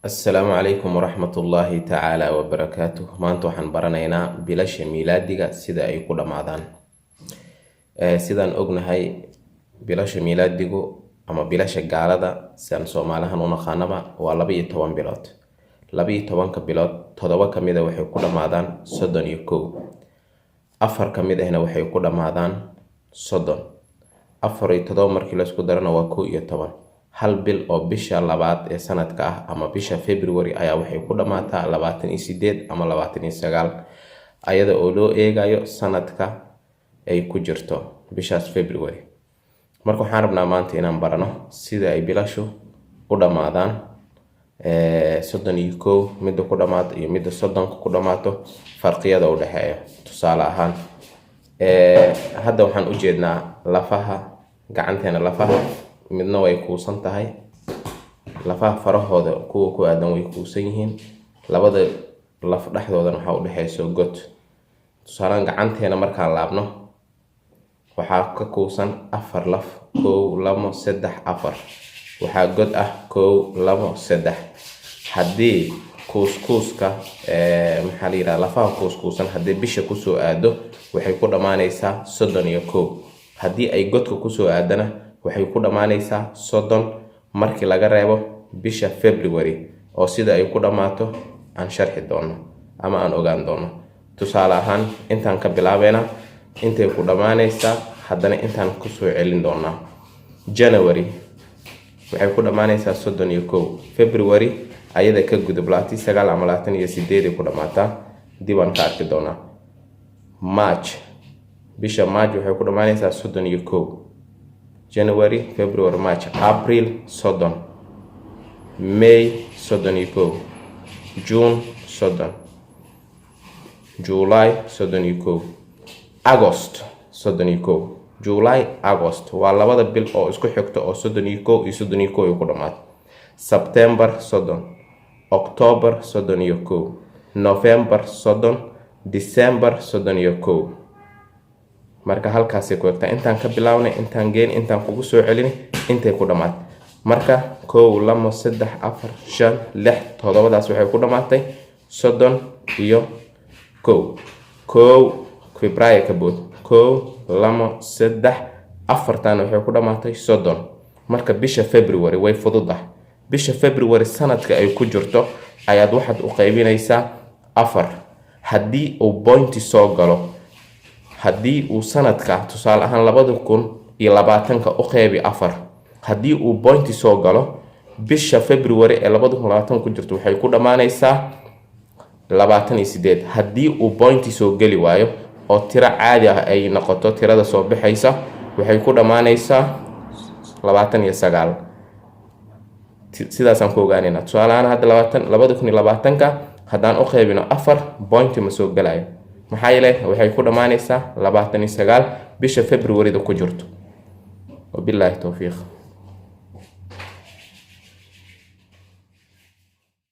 Assalaamu calaykum waraxmatullaahi tacaala wabarakaatuh. Maanta waxaan baranaynaa bilasha miilaadiga sida ay ku dhammaadaan. Sidaan ognahay, bilasha miilaadigu ama bilasha gaalada, sidaan Soomaalihan u naqaanaba, waa 12 bilood. 12-ka bilood, 7 ka mid a waxay ku dhammaadaan 31, 4 ka mid ahna waxay ku dhammaadaan 30. 4 iyo 7 markii laisku darana waa 11. Hal bil oo bisha labaad ee sanadka ah ama bisha February ayaa waxay ku dhammaataa 28 ama 29, ayada oo loo eegayo sanadka ay ku jirto bishaas February. Marka waxaan rabnaa maanta inaan barano sida ay bilashu u dhammaadaan, 31 midda ku dhammaato iyo midda 30-ka ku dhammaato, farqiyada u dhexeeya. Tusaale ahaan, hadda waxaan u jeednaa lafaha gacanteena. Lafaha midna way kuusan tahay, lafaha farahooda kuwa ku aadan way kuusan yihiin, labada laf dhexdoodana waxaa u dhexeyso god. Tusaalehaan, gacanteena markaan laabno, waxaa ka kuusan afar laf: kow, labo, saddex, afar. Waxaa god ah kow, labo, saddex. Haddii kuuskuuska, maxaa la yidhaha, lafaha kuuskuusan haddii bisha kusoo aado, waxay ku dhammaanaysaa 31. Haddii ay godka kusoo aadana, waxay ku dhammaanaysaa 30, markii laga reebo bisha February oo sida ay ku dhammaato aan sharxi doono ama aan ogaan doono. Tusaale ahaan, intaan ka bilaabeynaa, intay ku dhammaanaysaa, haddana intaan kusoo celin doonaa. January waxay ku dhammaanaysaa 31. February ayada ka gudub, 29 ama 28 ay ku dhammaataa, dib aan ka arki doonaa. March, bisha March waxay ku dhammaanaysaa 31. January, February, March, April 30, May 31, June 30, July 31, Agost 31. July, Agost waa labada bil oo isku xigta oo 31 iyo 31 ay ku dhamaato. September 30, October 31, November 30, December 31. Marka halkaasay ku egtaa. Intaan ka bilaabnay, intaan geyn, intaan kugu soo celin, intay ku dhammaatay. Marka kow, labo, saddex, afar, shan, lix, toddobadaas waxay ku dhammaatay 31. Kow, Febraayo ka bood: kow, labo, saddex, afartan waxay ku dhammaatay 30. Marka bisha February way fududah. Bisha February sanadka ay ku jirto ayaad waxaad u qaybinaysaa afar. Haddii uu point soo galo, haddii uu sanadka, tusaale ahaan 2020-ka, u qeybi afar, haddii uu point soo galo, bisha February ee 2020 ku jirto waxay ku dhammaanaysaa 28. Haddii uu point soo geli waayo oo tiro caadi ah ay noqoto tirada soo baxaysa, waxay ku dhammaanaysaa 29. Sidaasaan ku ogaanayna. Tusaale ahaan, hadda 2020-ka haddaan u qeybino afar, point ma soo gelayo. Maxaa yeelay, waxay ku dhammaanaysaa 29 bisha Februaryda ku jirto. Wabilaahi towfiiq.